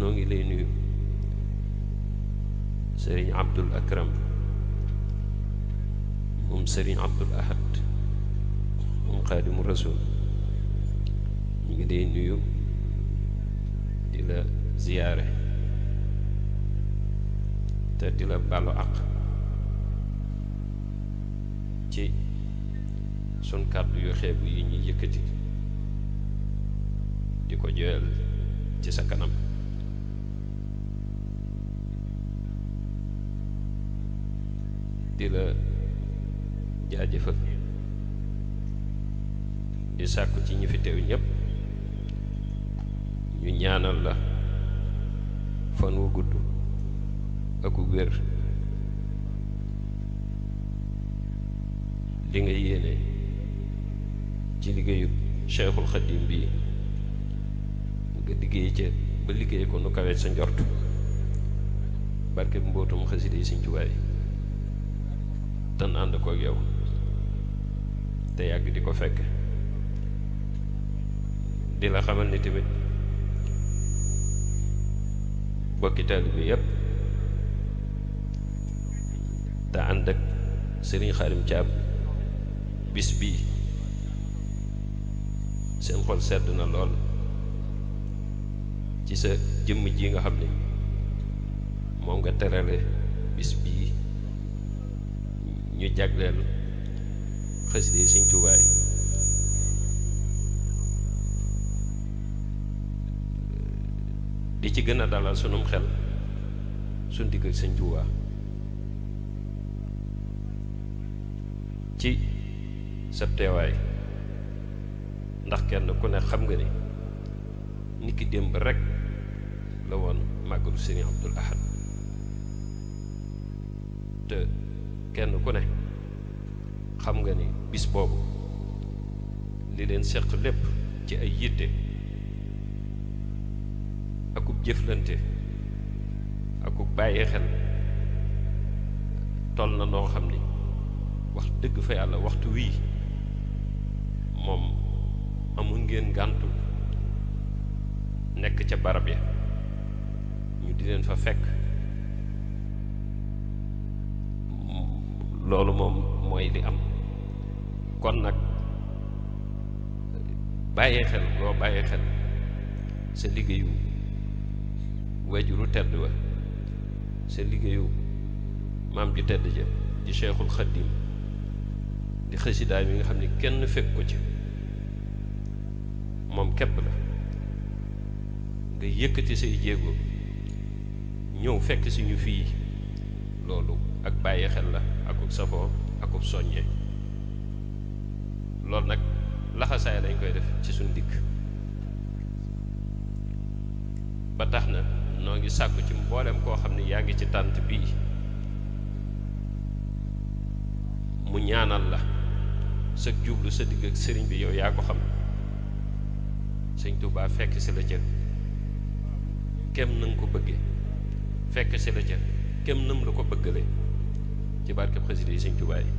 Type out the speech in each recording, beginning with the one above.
noo ngi lay nuyu sëriñ Abdul Akram moom sëriñ Abdul Ahad moom Xaadimu Rasuul ñu ngi lay nuyu di la ziyaare te di la baalu àq ci sun kàddu yu xeebu yi ñuy yëkkati di ko joyal ci sa kanam di la jaajëfal di sàkku ci ñi fi teew ñépp ñu ñaanal la fan wu gudd ak wér li nga yéene ci liggéeyu Cheikhul Khadim bii nga liggéey ca ba liggéey ko nu kawet sa njort barke mbootum xasida yi Sëñ Tuubaa tan ànd kook yow te yàgg di ko fekk di la xamal ni tamit bokki taalibe bi yépp te ànd ak Sëriñ Xaadim Caam bis bii seen xol sedd na lool ci sa jëmm ji nga xam ne moom nga terale bis bii ñu jagleel xasida yi Sëñ Tuubaa di ci gën a dalal sunum xel suñ digg ak Sëñ Tuubaa ci sa teewaay ndax kenn ku ne xam nga ni nit ki démb rekk la woon màggalu Sëriñ Abdul Ahad te kenn ku ne xam nga ni bis boobu li leen seq lépp ci ay yitte akub jëflante akub bàyyi xel toll na noo xam ni wax dëgg fa yàlla waxtu wii moom amul ngeen gàntu nekk ca barab ya ñu di leen fa fekk loolu moom mooy li am kon nag bàyyi xel boo bàyyi xel sa liggéeyu wajuru tedd wa sa liggéeyu maam ju tedd ja di Cheikhul Khadim di xasidaay mi nga xam ne kenn fekk ko ci moom képp la nga yëkkati say jéego ñëw fekk si ñu fii loolu ak bàyyi xel la akub safoo akub soññee loolu nag laxasaay lañ koy def ci suñ dikk ba tax na noo ngi sàkku ci mboolem koo xam ne yaa ngi ci tànt bii mu ñaanal la sa jublu sa digg ak sëriñ bi yow yaa ko xam Sëñ Tuubaa fekk si la ca kem na nga ko bëggee fekk si la ca kem nam la ko bëggale ci barkeb xasida yi Sëñ Tuubaa yi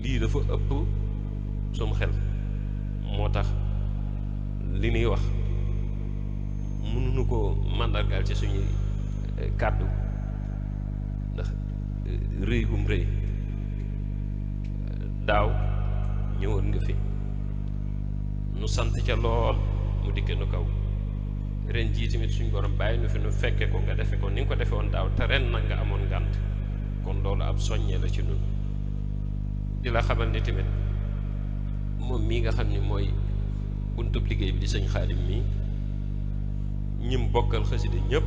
lii dafa ëpp sum xel moo tax li ñuy wax mënuñu ko màndargaal ci suñuy kàddu ndax rëy gum rëy daaw ñëwoon nga fi nu sant ca lool mu dikke nu kaw ren jii tamit suñ borom bàyyi nu fi nu fekke ko nga defe ko ni nga ko defe woon daaw te ren nag nga amoon ngànt kon loolu ab soññee la ci nun di la xamal ni tamit moom mii nga xam ni mooy buntub liggéey bi di sëñ Xaadim mii ñim bokkal xasida ñëpp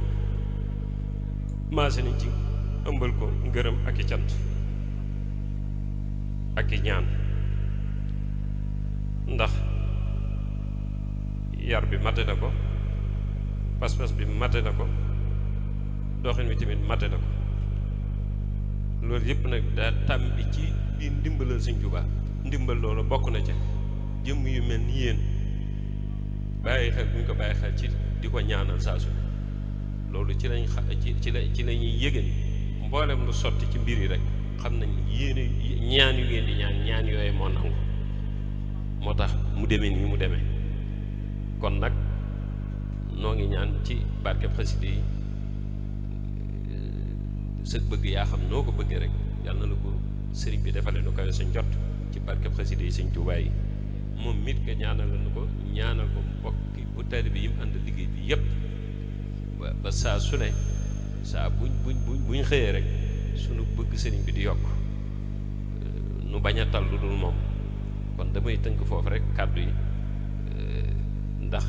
maase nañ ci ëmbal ko ngërëm ak i cant ak i ñaan ndax yar bi mate na ko pas-pas bi mate na ko doxin bi tamit mate na ko loolu yëpp nag daa tàmbi ci biir ndimbalal Sëñ Tuubaa ndimbal loolu bokk na ca jëmm yu mel ni yéen bàyyi xel bu ñu ko bàyyi xel ci di ko ñaanal saa su loolu ci lañ ci la ñuy yëgën mboolem lu sotti ci mbir yi rek xam nañ yéene ñaan yu ngeen di ñaan yooyu moo nangu moo tax mu demee nii mu demee kon nag noo ngi ñaan ci barkeb xasida yi sa bëgg yaa xam noo ko bëggee rek yàlla na la ko sëriñ bi defale nu kawe sa njot ci barkeb xasida yi sëñ Tuubaa yi moom mit nga ñaanal la nu ko ñaanal ko mbokki bu taalibe yi mu ànd liggéey bi yépp ba saa su ne saa buñ xëyee rek sunu bëgg sëriñ bi di yokk nu bañ a tal lu dul moom kon damay tënk foofu rek kàddu yi ndax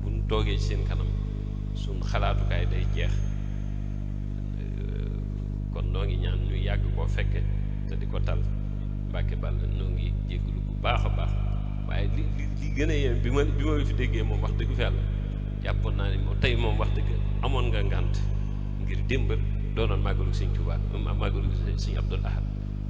buñ toogee ci seen kanam suñ xalaatukaay day jeex kon noo ngi ñaan ñu yàgg koo fekke te di ko tal Mbàkke bal noo ngi jégglu bu baax a baax waaye li gën a yem bi ma fi déggee moom wax dëgg fa yàlla jàppoon naa ne moom tey moom wax dëgg amoon nga ngànt ngir démbal doonoon màggalu sëñ Tuubaa màggalu sëñ Abdul Ahad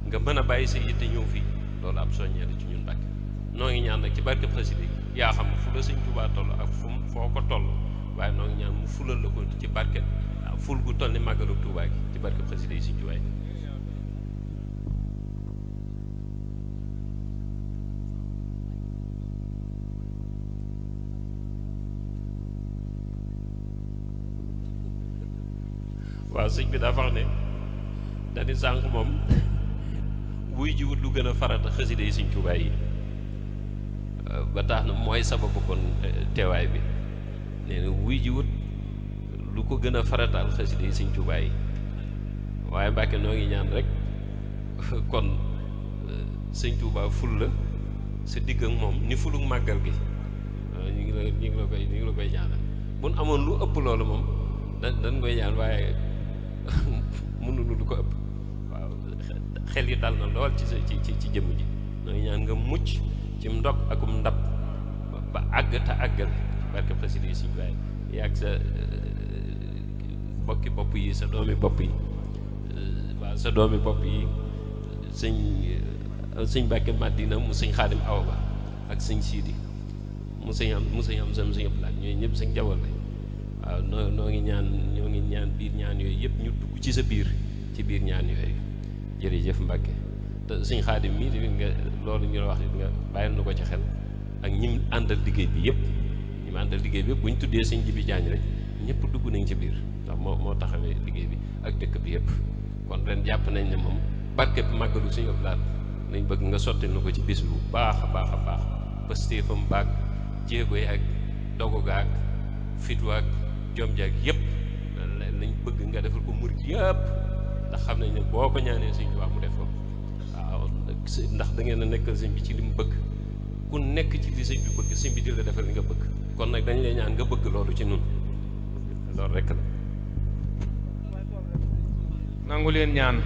nga mën a bàyyi sa yitte ñëw fii loolu ab soññee la ci ñun Mbàkke noo ngi ñaan nag ci barkeb xasida yaa xam fu la sëñ Tuubaa toll ak foo ko toll waaye noo ngi ñaan mu fulal la ko ci barkeb ful gu toll ni màggalu Tuubaa gi ci barkeb xasida yi sëñ Tuubaa yi waaw sëñ bi daa wax ne dañu sànq moom wuy jiwut lu gën a farata xasida yi sëñ Tuubaa yi ba tax na mooy sababu kon teewaay bi nee na wuy jiwut lu ko gën a farataal xasida yi sëñ Tuubaa yi waaye Mbàkke noo ngi ñaan rek kon sëñ Tuubaa ful la sa digg ak moom ni fuluk màggal gi ñu ngi la koy ñaanal bu nu amoon lu ëpp loolu moom dañ koy ñaan waaye mënuñu lu ko ëpp waaw xel yi dal na lool ci jëmm ji noo ngi ñaan nga mucc ci ndog akum ndab ba àgg te àggal barke xasida yi sëñ Tuubaa yi ak sa bokki bopp yi sa doomi bopp yi waaw sa doomi bopp yi sëñ Mbàkke Madina mu sëñ Xaadim Awa Ba ak sëñ Siidi mu sëñ am sam sëñ Ablaay ñooyu ñëpp sëñ jawal lañ waaw ñoo ngi ñaan biir ñaan yooyu yëpp ñu dugg ci sa biir ci biir ñaan yooyu jërëjëf Mbàkke te sëñ Xaadim mii tamit nga loolu ñu la wax nga bàyyil na ko ci xel ak ñim àndal liggéey bi yëpp ñim àndal liggéey bi yëpp bu ñu tuddee sëñ Jibi Jaañ rek ñëpp dugg nañ ci biir ndax moo taxawee liggéey bi ak dëkk bi yëpp kon ren jàpp nañ ne moom barke bi màggalu sëñ Abdou Lahad nañ bëgg nga sotti na ko ci bis bu baax a baax a baax pastéefam baag jéego yaag dogu gaag fitwaag jom jaag yëpp lañ bëgg nga defal ko murit yëpp ndax xam nañ ne boo ko ñaanee sëñ Tuubaa mu def ko waaw ndax da ngeen a nekkal sëñ bi ci li mu bëgg ku nekk ci li sëñ bi bëgg sëñ bi di la defal li nga bëgg kon nag dañ lay ñaan nga bëgg loolu ci nun loolu rekk la nangu leen ñaan